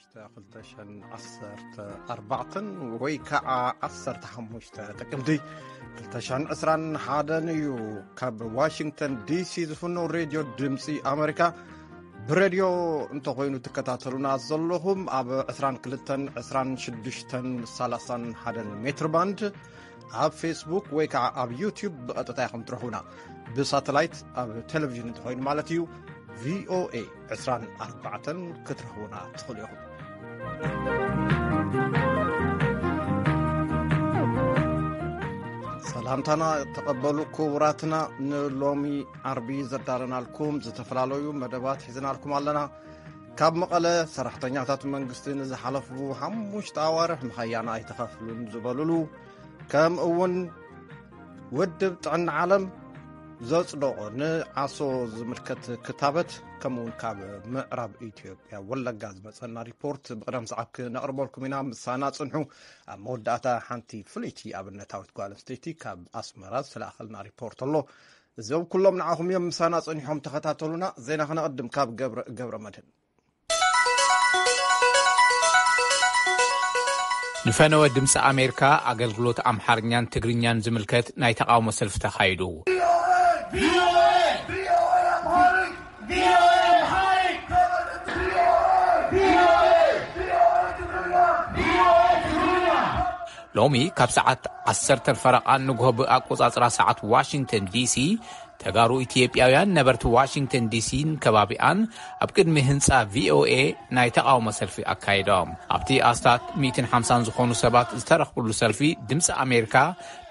ክልተ ሽሕን ዓሰርተ ኣርባዕተን ወይ ከዓ ዓሰርተ ሓሙሽተ ጥቅምቲ ክልተ ሽሕን ዕስራን ሓደን እዩ። ካብ ዋሽንግተን ዲሲ ዝፍኖ ሬድዮ ድምፂ ኣሜሪካ፣ ብሬድዮ እንተኾይኑ ትከታተሉና ዘለኹም ኣብ ዕስራን ክልተን ዕስራን ሽዱሽተን ሰላሳን ሓደን ሜትር ባንድ፣ ኣብ ፌስቡክ ወይ ከዓ ኣብ ዩቲዩብ ብቐጥታ ኢኹም ትረኽቡና። ብሳተላይት ኣብ ቴሌቪዥን እንተኾይኑ ማለት እዩ፣ ቪኦኤ ዕስራን ኣርባዕተን ክትረኽቡና ትኽእሉ ኢኹም። ሰላምታና ተቐበሉ ክቡራትና። ንሎሚ ዓርቢ ዘዳለናልኩም ዝተፈላለዩ መደባት ሒዝናልኩም ኣለና። ካብ መቐለ፣ ሰራሕተኛታት መንግስቲ ንዝሓለፉ ሓሙሽተ ኣዋርሕ ምሃያና ኣይተኸፍሉን ዝበሉሉ፣ ከምኡ እውን ውድብ ጥዕና ዓለም ዘጽደቖ ንዓሶ ዝምልከት ክታበት፣ ከምኡ እውን ካብ ምዕራብ ኢትዮጵያ ወለጋ ዝመጸና ሪፖርት ብቕደም ሰዓብ ክነቕርበልኩም ኢና። ምሳና ጽንሑ። ኣብ መወዳእታ ሓንቲ ፍልይቲ ኣብነታዊት ጓል ኣንስተይቲ ካብ ኣስመራ ዝተላእኸልና ሪፖርት ኣሎ። እዚኦም ኩሎም ንዓኹም እዮም። ምሳና ጸኒሖም ተኸታተሉና። ዜና ክነቕድም ካብ ገብረ፣ ገብረ መድህን። ንፈነወ ድምፂ ኣሜሪካ ኣገልግሎት ኣምሓርኛን ትግርኛን ዝምልከት ናይ ተቃውሞ ሰልፊ ተኻይዱ። ሎሚ ካብ ሰዓት ዓሰርተ ፈረቓ ንግሆ ብኣቆጻጽራ ሰዓት ዋሽንግተን ዲሲ፣ ተጋሩ ኢትዮጵያውያን ነበርቲ ዋሽንግተን ዲሲን ከባቢኣን ኣብ ቅድሚ ህንጻ ቪኦኤ ናይ ተቃውሞ ሰልፊ ኣካይዶም። ኣብቲ ኣስታት ሚእትን ሓምሳን ዝኾኑ ሰባት ዝተረኽብሉ ሰልፊ፣ ድምፂ ኣሜሪካ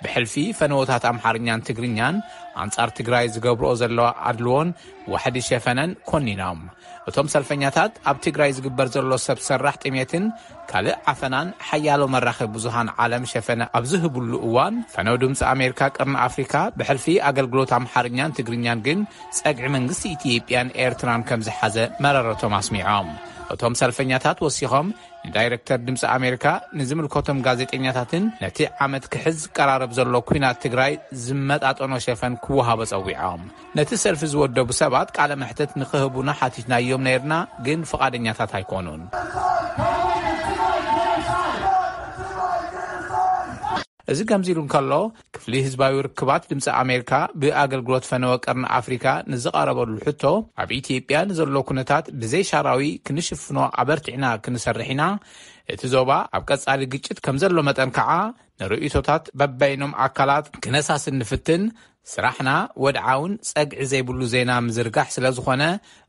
ብሕልፊ ፈነወታት ኣምሓርኛን ትግርኛን ኣንጻር ትግራይ ዝገብርኦ ዘለዋ ኣድልዎን ዋሕዲ ሸፈነን ኮኒኖም። እቶም ሰልፈኛታት ኣብ ትግራይ ዝግበር ዘሎ ሰብ ሰራሕ ጥሜትን ካልእ ዓፈናን ሓያሎ መራኸቢ ብዙሃን ዓለም ሸፈነ ኣብ ዝህብሉ እዋን፣ ፈነው ድምፂ ኣሜሪካ ቀርኒ ኣፍሪካ ብሕልፊ ኣገልግሎት ኣምሓርኛን ትግርኛን ግን ጸግዒ መንግስቲ ኢትዮጵያን ኤርትራን ከም ዝሓዘ መረረቶም ኣስሚዖም። እቶም ሰልፈኛታት ወሲኾም፣ ንዳይሬክተር ድምፂ ኣሜሪካ፣ ንዝምልከቶም ጋዜጠኛታትን ነቲ ዓመት ክሕዝ ዝቀራረብ ዘሎ ኲናት ትግራይ ዝመጣጠኖ ሸፈን ክወሃቦ ጸዊዖም። ነቲ ሰልፊ ዝወደቡ ሰባት ቃለ መሕትት ንኽህቡና ሓቲትናዮም ነይርና፣ ግን ፍቓደኛታት ኣይኮኑን። እዚ ከምዚ ኢሉ እንከሎ፣ ክፍሊ ህዝባዊ ርክባት ድምፂ ኣሜሪካ ብኣገልግሎት ፈነወ ቀርኒ ኣፍሪካ ንዝቐረበሉ ሕቶ፣ ኣብ ኢትዮጵያ ንዘሎ ኩነታት ብዘይሻራዊ ክንሽፍኖ ኣበርቲዕና ክንሰርሕ ኢና። እቲ ዞባ ኣብ ቀጻሊ ግጭት ከም ዘሎ መጠን ከዓ ንርእይቶታት በበይኖም ኣካላት ክነሳስን ንፍትን። ስራሕና ወድዓውን ጸግዒ ዘይብሉ ዜና ምዝርጋሕ ስለ ዝኾነ፣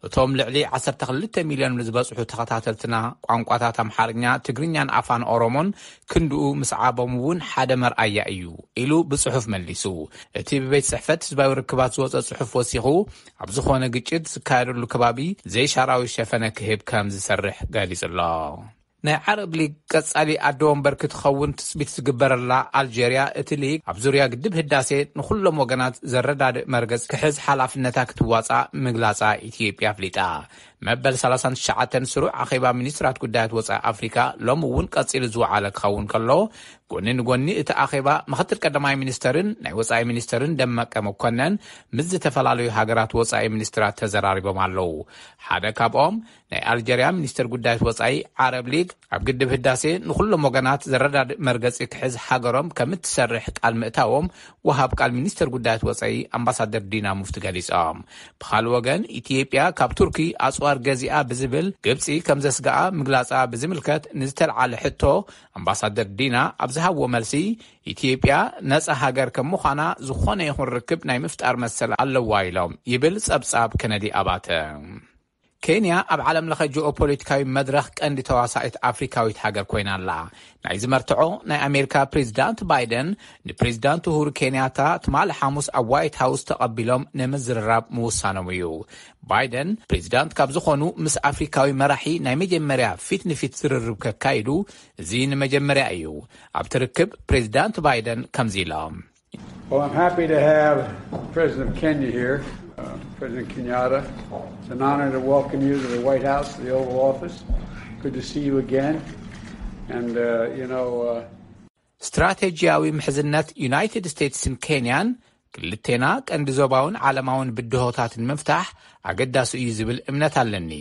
እቶም ልዕሊ ዓሰርተ ክልተ ሚልዮን ንዝበጽሑ ተኸታተልትና፣ ቋንቋታት ኣምሓርኛ፣ ትግርኛን ኣፋን ኦሮሞን ክንድኡ ምስዓቦም እውን ሓደ መርኣያ እዩ፣ ኢሉ ብጽሑፍ መሊሱ። እቲ ብቤት ጽሕፈት ህዝባዊ ርክባት ዝወጸ ጽሑፍ ወሲኹ፣ ኣብ ዝኾነ ግጭት ዝካየደሉ ከባቢ ዘይሻራዊ ሸፈነ ክህብ ከም ዝሰርሕ ገሊጹ ኣሎ። ናይ ዓረብ ሊግ ቀጻሊ ኣደ ወንበር ክትኸውን ትጽቢት ዝግበረላ ኣልጀርያ፣ እቲ ሊግ ኣብ ዙርያ ግድብ ህዳሴ ንኹሎም ወገናት ዘረዳድእ መርገጽ ክሕዝ ሓላፍነታ ክትዋጻእ ምግላጻ ኢትዮጵያ ኣፍሊጣ። መበል ሰላሳን ትሽዓተን ስሩዕ ኣኼባ ሚኒስትራት ጉዳያት ወጻኢ ኣፍሪካ ሎሚ እውን ቀጺሉ ዝወዓለ ክኸውን ከሎ፣ ጎኒ ንጎኒ እቲ ኣኼባ፣ ምኽትል ቀዳማይ ሚኒስተርን ናይ ወጻኢ ሚኒስተርን ደመቀ መኮነን ምስ ዝተፈላለዩ ሃገራት ወጻኢ ሚኒስትራት ተዘራሪቦም ኣለዉ። ሓደ ካብኦም ናይ ኣልጀርያ ሚኒስተር ጉዳያት ወጻኢ ዓረብ ሊግ፣ ኣብ ግድብ ህዳሴ ንኹሎም ወገናት ዘረዳድእ መርገጺ ክሕዝ ሃገሮም ከም እትሰርሕ ቃል ምእታዎም፣ ወሃብ ቃል ሚኒስተር ጉዳያት ወጻኢ ኣምባሳደር ዲና ሙፍቲ ገሊጾም። ብኻልእ ወገን፣ ኢትዮጵያ ካብ ቱርኪ ኣጽዋር ገዚኣ ብዝብል ግብጺ ከም ዘስግኣ ምግላጻ ብዝምልከት ንዝተልዓለ ሕቶ፣ ኣምባሳደር ዲና ኣብ ዝሃብዎ መልሲ፣ ኢትዮጵያ ነጻ ሃገር ከም ምዃና ዝኾነ ይኹን ርክብ ናይ ምፍጣር መሰል ኣለዋ ኢሎም ይብል ጸብጻብ ከነዲ ኣባተ። ኬንያ ኣብ ዓለም ለኸ ጂኦፖለቲካዊ መድረኽ ቀንዲ ተዋሳኢት ኣፍሪካዊት ሃገር ኮይና ኣላ። ናይ ዝመርትዖ ናይ ኣሜሪካ ፕሬዚዳንት ባይደን ንፕሬዚዳንት ኡሁሩ ኬንያታ ትማሊ ሓሙስ ኣብ ዋይት ሃውስ ተቐቢሎም ንምዝርራብ ምውሳኖም እዩ። ባይደን ፕሬዚዳንት ካብ ዝኾኑ ምስ ኣፍሪካዊ መራሒ ናይ መጀመርያ ፊት ንፊት ዝርርብ ከካይዱ እዚ ንመጀመርያ እዩ። ኣብቲ ርክብ ፕሬዚዳንት ባይደን ከምዚ ኢሎም። Well, I'm happy to have President of Kenya here, uh, President Kenyatta. It's an honor to welcome you to the White House, the Oval Office. Good to see you again. And, uh, you know, uh, ስትራቴጂያዊ ምሕዝነት ዩናይትድ ስቴትስን ኬንያን ክልቴና ቀንዲ ዞባውን ዓለማውን ብድሆታት ንምፍታሕ ኣገዳሲ እዩ ዝብል እምነት ኣለኒ።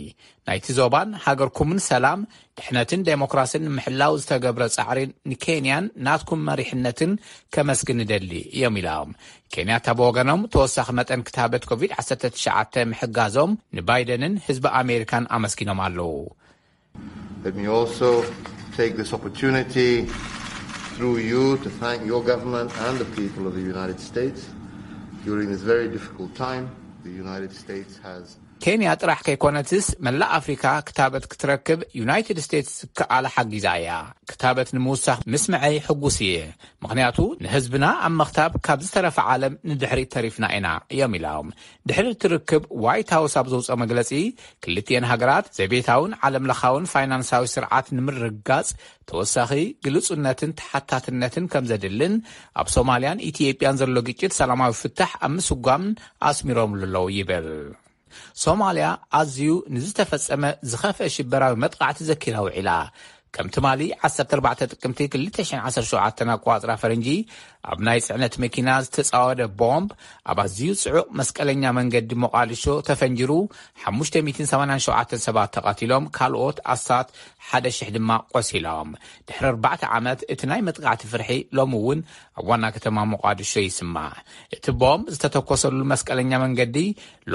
ናይቲ ዞባን ሃገርኩምን ሰላም፣ ድሕነትን ዴሞክራስን ንምሕላው ዝተገብረ ጻዕሪ ንኬንያን ናትኩም መሪሕነትን ከመስግን እደሊ እዮም ኢሎም። ኬንያታ ብወገኖም ተወሳኺ መጠን ክታበት ኮቪድ ዓሰርተ ትሽዓተ ምሕጋዞም ንባይደንን ህዝቢ ኣሜሪካን ኣመስጊኖም ኣለዉ። Let me also take this opportunity through you to thank your government and the people of the United States. During this very difficult time, the United States has ኬንያ ጥራሕ ከይኮነትስ መላእ ኣፍሪካ ክታበት ክትረክብ ዩናይትድ ስቴትስ ዝከኣለ ሓጊዛ እያ። ክታበት ንምውሳኽ ምስምዐይ ሕጉስ እየ፣ ምኽንያቱ ንህዝብና ኣብ ምኽታብ ካብ ዝተረፈ ዓለም ንድሕሪት ተሪፍና ኢና እዮም ኢሎም። ድሕሪ እቲ ርክብ ዋይት ሃውስ ኣብ ዘውፅኦ መግለፂ ክልቲኤን ሃገራት ዘቤታውን ዓለም ለኻውን ፋይናንሳዊ ስርዓት ንምርግጋፅ ተወሳኺ ግልፁነትን ተሓታትነትን ከም ዘድልን ኣብ ሶማልያን ኢትዮጵያን ዘሎ ግጭት ሰላማዊ ፍታሕ ኣብ ምስጓምን ኣስሚሮምሉ ኣለዉ ይብል። ሶማልያ ኣዝዩ ንዝተፈጸመ ዝኸፍአ ሽበራዊ መጥቃዕቲ ዘኪራ ውዒላ። ከም ትማሊ ዓሰርተ ኣርባዕተ ጥቅምቲ ክልተ ሽሕን ዓሰርተ ሸውዓተን ኣቋጽራ ፈረንጂ ኣብ ናይ ጽዕነት መኪና ዝተጻወደ ቦምብ ኣብ ኣዝዩ ጽዑቕ መስቀለኛ መንገዲ ሞቓዲሾ ተፈንጂሩ ሓሙሽተ ሚእትን ሰማንያን ሸውዓተን ሰባት ተቐቲሎም ካልኦት ኣስታት ሓደ ሽሕ ድማ ቆሲሎም። ድሕሪ ኣርባዕተ ዓመት እቲ ናይ መጥቃዕቲ ፍርሒ ሎሚ እውን ኣብ ዋና ከተማ ሞቓዲሾ ይስማዕ። እቲ ቦምብ ዝተተኮሰሉ መስቀለኛ መንገዲ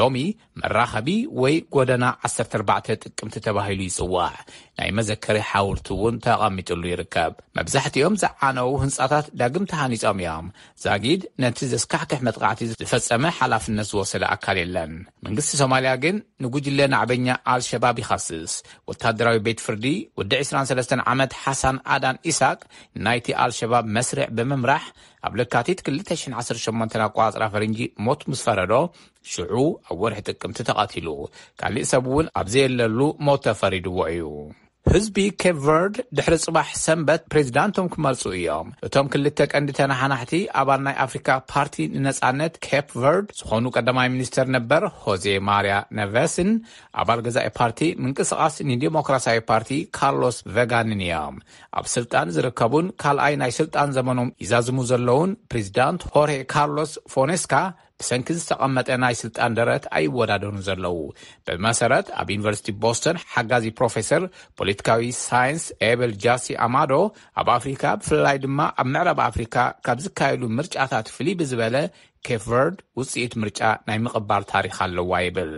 ሎሚ መራኸቢ ወይ ጎደና ዓሰርተ ኣርባዕተ ጥቅምቲ ተባሂሉ ይጽዋዕ። ናይ መዘከሪ ሓውልቲ እውን ተቐሚጥሉ ይርከብ። መብዛሕትኦም ዝዓነዉ ህንጻታት ዳግም ተሃኒጾም እዮም። ዛጊድ ነቲ ዘስካሕክሕ መጥቃዕቲ ዝፈጸመ ሓላፍነት ዝወሰደ ኣካል የለን። መንግስቲ ሶማልያ ግን ንጉጅለ ናዕበኛ ኣልሸባብ ይኸስስ። ወታደራዊ ቤት ፍርዲ ወዲ ዕስራን ሰለስተን ዓመት ሓሳን ኣዳን ኢሳቅ ናይቲ ኣልሸባብ መስርዕ ብምምራሕ ኣብ ለካቲት ክልተ ሽሕን ዓሰርተ ሸሞንተን ኣቋጽራ ፈረንጂ ሞት ምስ ፈረዶ ሽዑ ኣብ ወርሒ ጥቅምቲ ተቐቲሉ። ካሊእ ሰብ እውን ኣብ ዘየለሉ ሞት ተፈሪድዎ እዩ። ህዝቢ ኬፕ ቨርድ ድሕሪ ጽባሕ ሰንበት ፕሬዚዳንቶም ክመርጹ እዮም። እቶም ክልተ ቀንዲ ተነሓናሕቲ ኣባል ናይ ኣፍሪካ ፓርቲ ንነጻነት ኬፕ ቨርድ ዝኾኑ ቀዳማይ ሚኒስተር ነበር ሆዜ ማርያ ነቨስን ኣባል ገዛኢ ፓርቲ ምንቅስቓስ ንዲሞክራሲያዊ ፓርቲ ካርሎስ ቨጋንን እዮም። ኣብ ስልጣን ዝርከቡን ካልኣይ ናይ ስልጣን ዘመኖም ይዛዝሙ ዘለውን ፕሬዚዳንት ሆርሄ ካርሎስ ፎኔስካ ብሰንኪ ዝተቐመጠ ናይ ስልጣን ደረት ኣይወዳደሩን ዘለዉ። ብመሰረት ኣብ ዩኒቨርሲቲ ቦስተን ሓጋዚ ፕሮፌሰር ፖለቲካዊ ሳይንስ ኤበል ጃሲ ኣማዶ ኣብ ኣፍሪካ ብፍላይ ድማ ኣብ ምዕራብ ኣፍሪካ ካብ ዝካየዱ ምርጫታት ፍልይ ብዝበለ ኬፕ ቨርድ ውፅኢት ምርጫ ናይ ምቕባል ታሪክ ኣለዋ ይብል።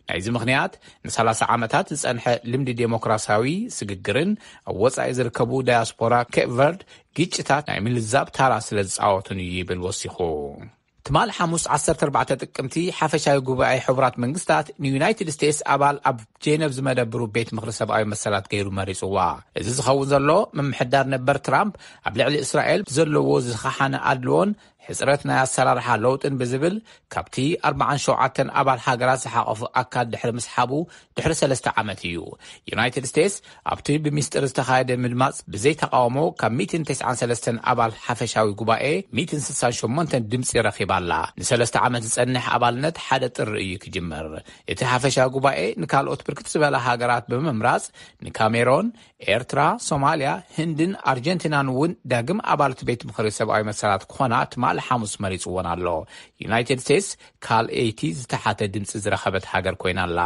ናይዚ ምኽንያት ንሰላሳ ዓመታት ዝፀንሐ ልምዲ ዴሞክራሲያዊ ስግግርን ኣብ ወፃኢ ዝርከቡ ዳያስፖራ ኬፕ ቨርድ ግጭታት ናይ ምልዛብ ታራ ስለ ዝፃወቱን እዩ ይብል ወሲኹ። ትማል ሓሙስ ዓሰርተ ኣርባዕተ ጥቅምቲ ሓፈሻዊ ጉባኤ ሕቡራት መንግስታት ንዩናይትድ ስቴትስ ኣባል ኣብ ጄነቭ ዝመደብሩ ቤት ምኽሪ ሰብኣዊ መሰላት ገይሩ መሪፅዋ። እዚ ዝኸውን ዘሎ ምምሕዳር ነበር ትራምፕ ኣብ ልዕሊ እስራኤል ዘለዎ ዝኸሓነ ኣድልዎን ሕፅረት ናይ ኣሰራርሓ ለውጥን ብዝብል ካብቲ ኣርባዓን ሸውዓተን ኣባል ሃገራት ዝሓቐፉ ኣካል ድሕሪ ምስሓቡ ድሕሪ ሰለስተ ዓመት እዩ። ዩናይትድ ስቴትስ ኣብቲ ብሚስጥር ዝተኻየደ ምድማፅ ብዘይ ተቃውሞ ካብ ሚእትን ተስዓን ሰለስተን ኣባል ሓፈሻዊ ጉባኤ ሚእትን ስሳን ሸሞንተን ድምፂ ረኺባ ኣላ። ንሰለስተ ዓመት ዝፀንሕ ኣባልነት ሓደ ጥሪ እዩ ክጅምር። እቲ ሓፈሻዊ ጉባኤ ንካልኦት ብርክት ዝበላ ሃገራት ብምምራፅ ንካሜሮን፣ ኤርትራ፣ ሶማልያ፣ ህንድን ኣርጀንቲናን እውን ዳግም ኣባልቲ ቤት ምኽሪ ሰብኣዊ መሰላት ክኾና ትማሊ ሓሙስ መሪፅዎን ኣሎ። ዩናይትድ ስቴትስ ካልኣይቲ ዝተሓተ ድምፂ ዝረኸበት ሃገር ኮይና ኣላ።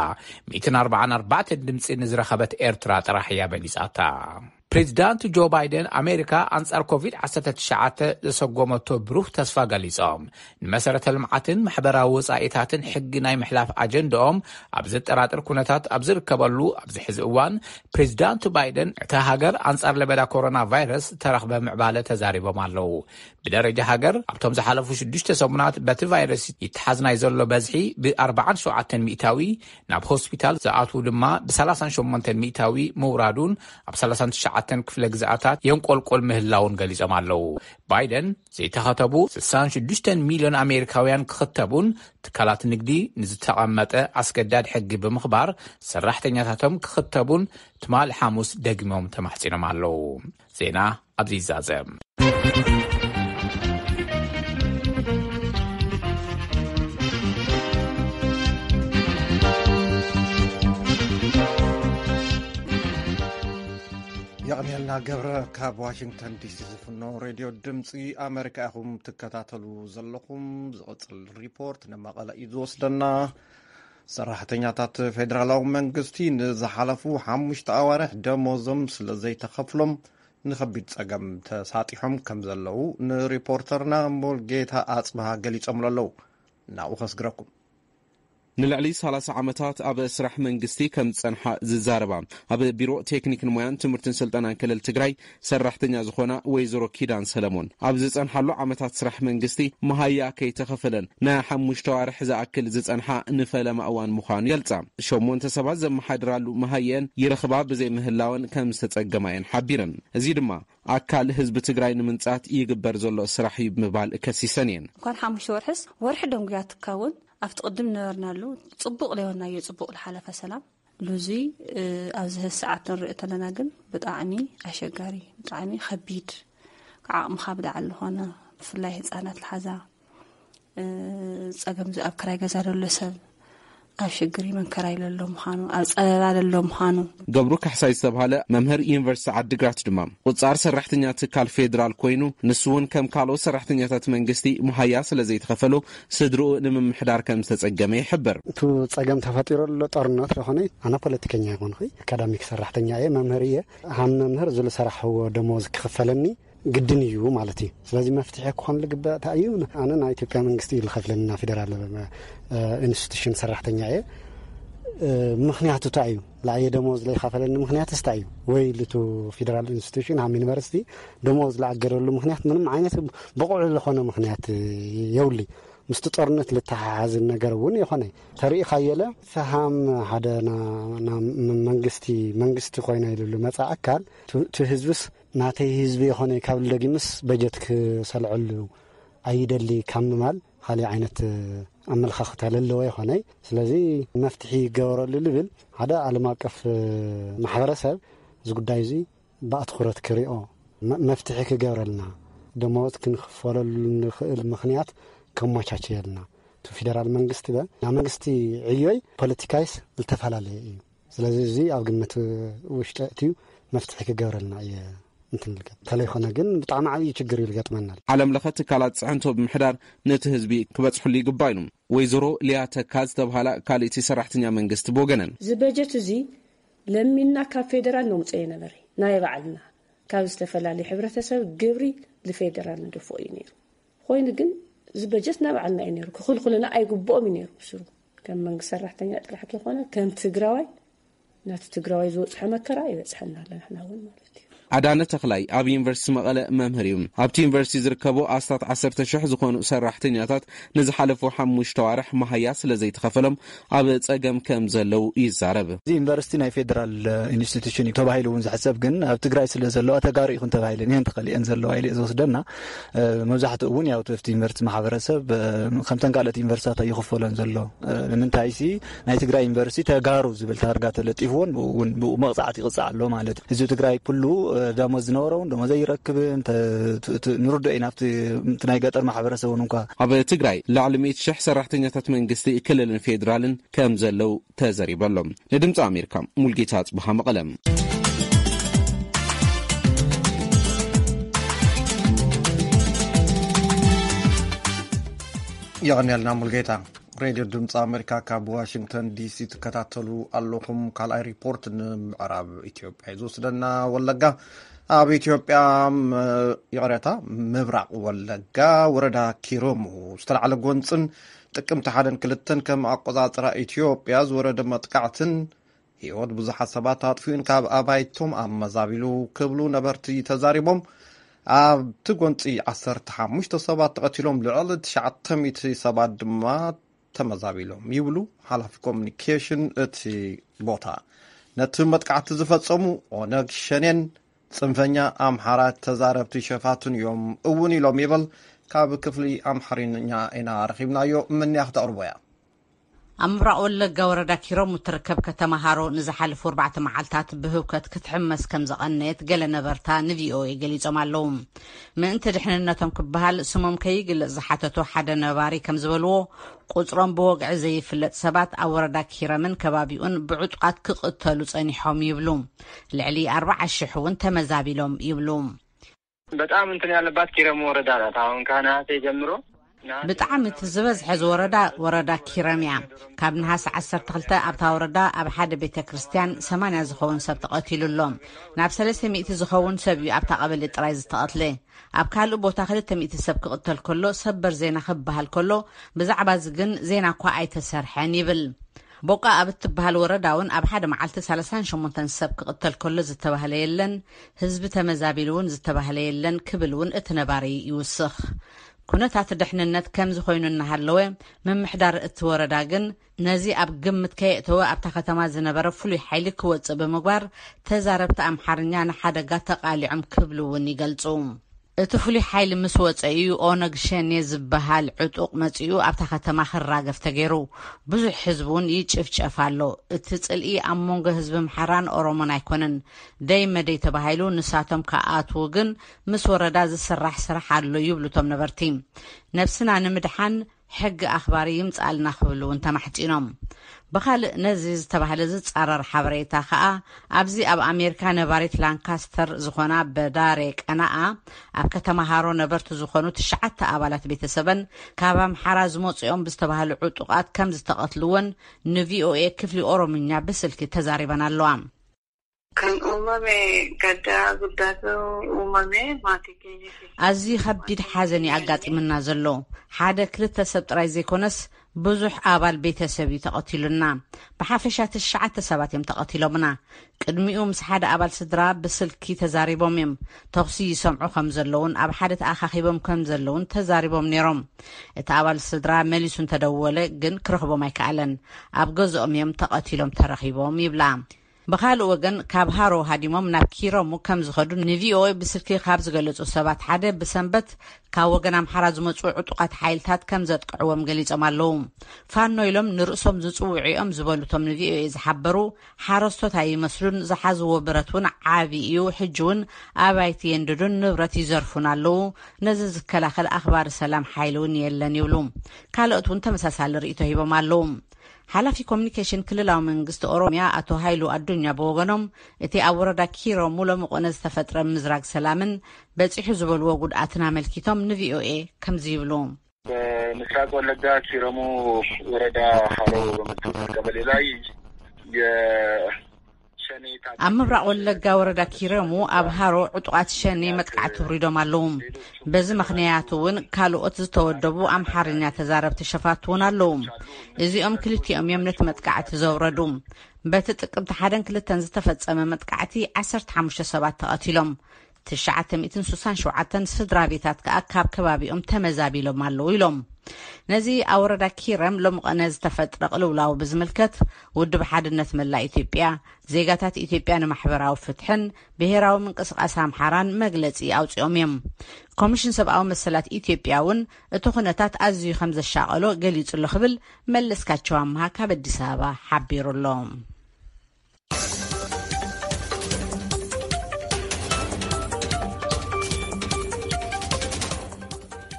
ሚእትን ኣርባዓን ኣርባዕተን ድምፂ ንዝረኸበት ኤርትራ ጥራሕ እያ በሊፃታ። ፕሬዚዳንት ጆ ባይደን ኣሜሪካ ኣንጻር ኮቪድ ዓሰርተ ትሽዓተ ዘሰጎመቶ ብሩህ ተስፋ ገሊጾም። ንመሰረተ ልምዓትን ማሕበራዊ ወጻኢታትን ሕጊ ናይ ምሕላፍ ኣጀንዳኦም ኣብ ዘጠራጥር ኩነታት ኣብ ዝርከበሉ ኣብዚ ሕዚ እዋን ፕሬዚዳንት ባይደን እታ ሃገር ኣንጻር ለበዳ ኮሮና ቫይረስ ተረኽበ ምዕባለ ተዛሪቦም ኣለዉ። ብደረጃ ሃገር ኣብቶም ዝሓለፉ ሽዱሽተ ሰሙናት በቲ ቫይረስ ይተሓዝ ናይ ዘሎ በዝሒ ብ ኣርባዓን ሸውዓተን ሚእታዊ ናብ ሆስፒታል ዝኣትዉ ድማ ብ ሰላሳን ሸሞንተን ሚእታዊ ምውራዱን ኣብ ሰላሳን ትሽዓተን ክፍለ ግዝኣታት የንቆልቆል ምህላውን ገሊጾም ኣለዉ። ባይደን ዘይተኸተቡ ስሳን ሽዱሽተን ሚልዮን ኣሜሪካውያን ክኽተቡን ትካላት ንግዲ ንዝተቐመጠ ኣስገዳድ ሕጊ ብምኽባር ሰራሕተኛታቶም ክኽተቡን ትማሊ ሓሙስ ደግሞም ተማሕጺኖም ኣለዉ። ዜና ኣብዚ ይዛዘም። የቐንየልና ገብረ። ካብ ዋሽንግተን ዲሲ ዝፍኖ ሬድዮ ድምፂ ኣሜሪካ ኢኹም ትከታተሉ ዘለኹም። ዝቕፅል ሪፖርት ንመቐለ እዩ ዝወስደና። ሰራሕተኛታት ፌደራላዊ መንግስቲ ንዝሓለፉ ሓሙሽተ ኣዋርሕ ደሞዞም ስለ ዘይተኸፍሎም ንኸቢድ ጸገም ተሳጢሖም ከም ዘለዉ ንሪፖርተርና ሙልጌታ ኣጽብሃ ገሊጾምሉ ኣለዉ። ናብኡ ከስግረኩም። ንልዕሊ ሰላሳ ዓመታት ኣብ ስራሕ መንግስቲ ከም ዝጸንሓ ዝዛረባ፣ ኣብ ቢሮ ቴክኒክን ሞያን ትምህርትን ስልጠናን ክልል ትግራይ ሰራሕተኛ ዝኾና ወይዘሮ ኪዳን ሰለሞን፣ ኣብ ዝጸንሓሉ ዓመታት ስራሕ መንግስቲ መሃያ ከይተኸፈለን ንሓሙሽተ ዋርሕ ዝኣክል ዝጸንሓ ንፈለማ እዋን ምዃኑ ይገልጻ። ሸሞንተ ሰባት ዘመሓድራሉ መሃየን ይረኽባ ብዘይምህላወን ከም ዝተጸገማ እየን ሓቢረን። እዚ ድማ ኣካል ህዝቢ ትግራይ ንምንጻት ይግበር ዘሎ ስራሕ እዩ ብምባል ከሲሰን እየን። እንኳን ሓሙሽተ ወርሕስ፣ ወርሒ ደንጉያ ትካውን ኣብቲ ቅድም ነበርናሉ ጽቡቕ ለዮናዮ፣ ጽቡቕ ዝሓለፈ ሰላም። ሉዚ፣ እ፣ ኣብዚ ህዚ ሰዓት ንሪኦ ተለና ግን ብጣዕሚ ኣሸጋሪ፣ ብጣዕሚ ከቢድ፣ ካብ ዓቕምኻ ብላዕሊ ዝኾነ፣ ብፍላይ ህፃናት ልሓዛ፣ እ፣ ጸገም፣ ኣብ ክራይ ገዛ ዘሎ ሰብ፣ ኣብ ሽግሪ መንከራይ ዘሎ ምዃኑ፣ ኣብ ጸበባ ዘሎ ምዃኑ። ገብሩ ካሕሳይ ዝተባህለ መምህር ዩኒቨርሲቲ ዓዲግራት ድማ ቁጻር ሰራሕተኛ ትካል ፌዴራል ኮይኑ፣ ንሱ እውን ከም ካልኦት ሰራሕተኛታት መንግስቲ መሃያ ስለ ዘይተኸፈሉ ስድርኡ ንምምሕዳር ከም ዝተጸገመ ይሕብር። እቲ ጸገም ተፈጢሩ ኣሎ ጦርነት ዝኾነ፣ ኣነ ፖለቲከኛ ይኾንኹ፣ ኣካዳሚክ ሰራሕተኛ እየ፣ መምህር እየ። ሃም መምህር ዝሉ ሰራሕዎ ደሞዝ ክኽፈለኒ ግድን እዩ ማለት እዩ። ስለዚ መፍትሒ ክኾን ልግባእ እንታይ እዩ? ኣነ ናይ ኢትዮጵያ መንግስቲ እዩ ዝኸፍለኒ፣ ናይ ፌደራል፣ እ፣ ኢንስቲቱሽን ሰራሕተኛ እየ። እ፣ ምኽንያቱ እንታይ እዩ? ላየ ደሞዝ ዘይኸፈለኒ ምኽንያት እንታይ እዩ? ወይ ልቱ ፌደራል ኢንስቲቱሽን ሃም ዩኒቨርሲቲ ደሞዝ ዝኣገደሉ ምኽንያት ምንም ዓይነት ብቑዕ ዝኾነ ምኽንያት የውሊ። ምስቲ ጦርነት ልተሓሓዝ ነገር እውን የኾነ። ተሪኢኻየለ ፈሃም ሓደ ና-፣ ና-፣ ም-፣ መንግስቲ፣ መንግስቲ ኮይነ ኢሉ ልመጻ ኣካል፣ ቱ-፣ ቱ ህዝብስ ናተይ ህዝቢ የኾነ ካብ ደጊምስ በጀት ክሰልዐሉ ኣይደሊ ካብ ምባል ካልእ ዓይነት ኣመለኻኽታ ለለዎ የኾነ። ስለዚ መፍትሒ ይገበረሉ ልብል ሓደ ዓለም ኣቀፍ ማሕበረሰብ እዚ ጉዳይ እዚ ብኣትኩረት ክሪኦ፣ መ-፣ መፍትሒ ክገብረልና፣ ደመወዝ ክንኽፈለሉ ንኽእል ምኽንያት ከመቻችየልና። እቲ ፌደራል መንግስቲ በ-፣ ናይ መንግስቲ ዕዮይ ፖለቲካይስ ዝተፈላለየ እዩ። ስለዚ እዚ ኣብ ግምት ውሽጢ ኣእትዩ መፍትሒ ክገብረልና እየ እንትን ልገ-፣ እንተለይኮነ ግን ብጣዕሚ ዓብዪ ችግር እዩ ልገጥመና። ዓለም ለኸ ትካላት ፅዕንቶ ብምሕዳር ነቲ ህዝቢ ክበፅሕሉ ይግባእ ኢሉ ወይዘሮ ሊያ ተካ ዝተብሃላ ካልእቲ ሰራሕተኛ መንግስቲ ብወገነን። እዚ በጀት እዚ ለሚንና ካብ ፌደራል ነውፅኦ የነበረ ናይ ባዕልና ካብ ዝተፈላለዩ ሕብረተሰብ ግብሪ ንፌደራል ንድፍኦ እዩ ነይሩ። ኮይኑ ግን እዚ በጀት ናባዕልና እዩ ነይሩ፣ ክኽልክሉና ኣይግብኦም እዩ ነይሩ። ብስሩ ከም መንግስቲ ሰራሕተኛ ጥራሕ ከይኮነ ከም ትግራዋይ ናቲ ትግራዋይ ዝበፅሖ መከራ ይበፅሐና ኣሎ ንሕና እውን ማለት እዩ። ኣዳነ ተኽላይ ኣብ ዩኒቨርሲቲ መቐለ መምህር እዩ። ኣብቲ ዩኒቨርሲቲ ዝርከቡ ኣስታት ዓሰርተ ሽሕ ዝኾኑ ሰራሕተኛታት ንዝሓለፉ ሓሙሽተ ዋርሕ መሃያ ስለ ዘይተኸፈሎም ኣብ ጸገም ከም ዘለዉ ይዛረብ። እዚ ዩኒቨርሲቲ ናይ ፌደራል ኢንስቲቱሽን እዩ ተባሂሉ እውን ዝሕሰብ፣ ግን ኣብ ትግራይ ስለ ዘለዋ ተጋሩ ይኹን ተባሂለን እየን ተኸሊአን ዘለዋ ኢለ ዝወስደና። መብዛሕትኡ እውን ያው እቲ ዩኒቨርሲቲ ማሕበረሰብ ከምተን ካልኦት ዩኒቨርሲታት ኣይኽፈሎን ዘሎ። ንምንታይሲ ናይ ትግራይ ዩኒቨርሲቲ ተጋሩ ዝብል ታርጋ ተለጢፍዎን ብኡ እውን ብኡ መቕፃዕቲ ይቕፃዕ ኣሎ ማለት እዩ። ህዝቢ ትግራይ ኩሉ ደሞዝ ዝነበሮ እውን ደሞዝ ኣይረክብን። ንርዶ ኢና ኣብቲ ናይ ገጠር ማሕበረሰብ እውን እንኳ ኣብ ትግራይ ልዕሊ ሚእቲ ሽሕ ሰራሕተኛታት መንግስቲ ክልልን ፌዴራልን ከም ዘለዉ ተዘሪቡ ኣሎ። ንድምፂ ኣሜሪካ ሙልጌታ ኣፅብሃ መቐለ። የቐንየልና ሙልጌታ። ሬድዮ ድምፂ ኣሜሪካ ካብ ዋሽንግተን ዲሲ ትከታተሉ ኣለኹም። ካልኣይ ሪፖርት ንምዕራብ ኢትዮጵያ እዩ ዝወስደና። ወለጋ ኣብ ኢትዮጵያ፣ ም-፣ ይቕሬታ፣ ምብራቕ ወለጋ ወረዳ ኪሮሙ ዝተላዕለ ጎንፅን ጥቅምቲ ሓደን ክልተን ከም ኣቆፃፅራ ኢትዮጵያ ዝወረደ መጥቃዕትን ህይወት ብዙሓት ሰባት ኣጥፊኡን ካብ ኣባይቶም ኣመዛቢሉ ክብሉ ነበርቲ ተዛሪቦም። ኣብቲ ጎንፂ ዓሰርተ ሓሙሽተ ሰባት ተቐቲሎም፣ ልዕሊ ትሽዓተ ሚእቲ ሰባት ድማ ተመዛቢሎም ይብሉ ሓላፊ ኮሙኒኬሽን እቲ ቦታ። ነቲ መጥቃዕቲ ዝፈጸሙ ኦነግ ሸኔን ጽንፈኛ ኣምሓራ ተዛረብቲ ሸፋቱን እዮም እውን ኢሎም ይብል። ካብ ክፍሊ ኣምሓርኛ ኢና ረኺብናዮ፣ ምንያ ክተቕርቦ እያ። ኣብ ምብራቕ ወለጋ ወረዳ ኪረሙ እትርከብ ከተማ ሃሮ ንዝሓለፉ ኣርባዕተ መዓልታት ብህውከት ክትሕመስ ከም ዘቐነየት ገለ ነበርታ ንቪኦኤ ገሊጾም ኣለዉ። ምእንቲ ድሕንነቶም ክበሃል ስሞም ከይግለጽ ዝሓተቱ ሓደ ነባሪ ከም ዝበልዎ፣ ቁጽሮም ብወግዒ ዘይፍለጥ ሰባት ኣብ ወረዳ ኪረምን ከባቢኡን ብዕጡቓት ክቕተሉ ጸኒሖም ይብሉ። ልዕሊ ኣርባዓ ሽሕ እውን ተመዛቢሎም ይብሉ። በጣም እንትን ያለባት ኪረም ወረዳ ናት። አሁን ከነሐሴ ጀምሮ ብጣዕሚ እቲ ዝበዝሐ ዝወረዳ ወረዳ ኪረም እያ። ካብ ነሃሰ ዓሰርተ ክልተ ኣብታ ወረዳ ኣብ ሓደ ቤተ ክርስቲያን ሰማንያ ዝኸውን ሰብ ተቐቲሉ ኣሎ። ናብ ሰለስተ ሚእቲ ዝኸውን ሰብ እዩ ኣብታ ቀበሌ ጥራይ ዝተቐትለ። ኣብ ካልእ ቦታ ክልተ ሚእቲ ሰብ ክቕተል ከሎ ሰበር ዜና ክበሃል ከሎ፣ ብዛዕባ እዚ ግን ዜና እኳ ኣይተሰርሐን ይብል። ቦቃ ኣብ እትበሃል ወረዳ እውን ኣብ ሓደ መዓልቲ ሰላሳን ሸሞንተን ሰብ ክቕተል ከሎ ዝተባህለ የለን፣ ህዝቢ ተመዛቢሉ እውን ዝተባህለ የለን ክብል እውን እቲ ነባሪ ይውስኽ። ኩነታት ድሕንነት ከምዚ ኮይኑ እናሃለወ፣ ምምሕዳር እቲ ወረዳ ግን ነዚ ኣብ ግምት ከየእተወ ኣብታ ከተማ ዝነበረ ፍሉይ ሓይሊ ክወፅእ ብምግባር፣ ተዛረብቲ ኣምሓርኛ ንሓደጋ ተቓሊዖም ክብሉ እውን ይገልፁ። እቲ ፍሉይ ሓይሊ ምስ ወፀ እዩ ኦነግ ሸኔ ዝበሃል ዕጡቕ መፂኡ ኣብታ ከተማ ክራገፍ ተገይሩ። ብዙሕ ህዝቢ እውን ይጭፍጨፍ ኣሎ። እቲ ፅልኢ ኣብ መንጎ ህዝቢ ኣምሓራን ኦሮሞን ኣይኮነን። ደይ መደይ ተባሂሉ ንሳቶም ክኣትዉ ግን ምስ ወረዳ ዝስራሕ ስራሕ ኣሎ ይብሉ እቶም ነበርቲ። ነብስና ንምድሓን ሕጊ ኣኽባሪ ይምጻልና ክብሉ እውን ተማሕጺኖም። ብኻልእ ነዚ ዝተባህለ ዝጻረር ሓበሬታ ከኣ፣ ኣብዚ ኣብ ኣሜሪካ ነባሪት ላንካስተር ዝኾና በዳሬ ቀናኣ፣ ኣብ ከተማ ሃሮ ነበርቲ ዝኾኑ ትሽዓተ ኣባላት ቤተሰበን ካብ ኣምሓራ ዝመጽኦም ብዝተባህሉ ዕጡቓት ከም ዝተቐትልዎን ንቪኦኤ ክፍሊ ኦሮምኛ ብስልኪ ተዛሪበን ኣለዋ። Kan uumame gaddaa guddaatu uumame maatii keenya keessatti. ኣዝዩ ከቢድ ሓዘን እዩ ኣጋጢምና ዘሎ። ሓደ ክልተ ሰብ ጥራይ ዘይኮነስ ብዙሕ ኣባል ቤተሰብ እዩ ተቐቲሉና። ብሓፈሻ ትሽዓተ ሰባት እዮም ተቐቲሎምና። ቅድሚኡ ምስ ሓደ ኣባል ስድራ ብስልኪ ተዛሪቦም እዮም። ተኹሲ ይሰምዑ ከም ዘለውን ኣብ ሓደ ተኣኻኺቦም ከም ዘለውን ተዛሪቦም ነይሮም። እቲ ኣባል ስድራ መሊሱ እንተደወለ ግን ክረኽቦም ኣይከኣለን። ኣብ ገዝኦም እዮም ተቐቲሎም ተረኺቦም ይብላ። ብኻልእ ወገን ካብ ሃሮ ሃዲሞም ናብ ኪረሙ ከም ዝኸዱ ንቪኦኤ ብስልኪ ካብ ዝገለጹ ሰባት ሓደ ብሰንበት ካብ ወገን ኣምሓራ ዝመጹ ዕጡቓት ሓይልታት ከም ዘጥቅዕዎም ገሊጾም ኣለዉ። ፋኖ ኢሎም ንርእሶም ዝጽውዑ እዮም ዝበሉ እቶም ንቪኦኤ ዝሓበሩ ሓረስቶት ኣይመስሉን፣ ዝሓዝዎ ብረት እውን ዓቢ እዩ፣ ሕጂ እውን ኣባይቲ የንድዱን ንብረት ይዘርፉን ኣለዉ፣ ነዚ ዝከላኸል ኣኽባሪ ሰላም ሓይሊ እውን የለን ይብሉ። ካልኦት እውን ተመሳሳሊ ርእይቶ ሂቦም ኣለዉ። ሓላፊ ኮሚኒኬሽን ክልላዊ መንግስቲ ኦሮሚያ ኣቶ ሃይሉ ኣዱኛ ብወገኖም፣ እቲ ኣብ ወረዳ ኪረሙ ሎሚ ቆነ ዝተፈጥረ ምዝራግ ሰላምን በጺሑ ዝበልዎ ጉድኣትን ኣመልኪቶም ንቪኦኤ ከምዚ ይብሉ። በምስራቅ ወለጋ ኪረሙ ወረዳ ሃሮ በምትባል ቀበሌ ላይ የሸኔ ታጣቂ ኣብ ምብራቕ ወለጋ ወረዳ ኪረሙ ኣብ ሃሮ ዕጡቓት ሸኔ መጥቃዕቲ ውሪዶም ኣለዉ። በዚ ምኽንያት እውን ካልኦት ዝተወደቡ ኣምሓርኛ ተዛረብቲ ሸፋቱ እውን ኣለዉ። እዚኦም ክልቲኦም እዮም ነቲ መጥቃዕቲ ዘውረዱ። በቲ ጥቅምቲ ሓደን ክልተን ዝተፈጸመ መጥቃዕቲ ዓሰርተ ሓሙሽተ ሰባት ተቐቲሎም፣ ትሽዓተ ሚእትን ስሳን ሸውዓተን ስድራ ቤታት ከኣ ካብ ከባቢኦም ተመዛቢሎም ኣለዉ ኢሎም። ነዚ ኣብ ወረዳ ኪረም ሎሚ ቀነ ዝተፈጥረ ቅልውላው ብዝምልከት፣ ውድብ ሓድነት መላእ ኢትዮጵያ፣ ዜጋታት ኢትዮጵያ ንማሕበራዊ ፍትሕን ብሄራዊ ምንቅስቃስ ኣምሓራን መግለጺ ኣውጺኦም እዮም። ኮሚሽን ሰብኣዊ መሰላት ኢትዮጵያ እውን እቲ ኩነታት ኣዝዩ ከም ዘሻቐሎ ገሊጹ ኣሎ ክብል መለስካቸው ኣምሃ ካብ ኣዲስ ኣበባ ሓቢሩ ኣሎ።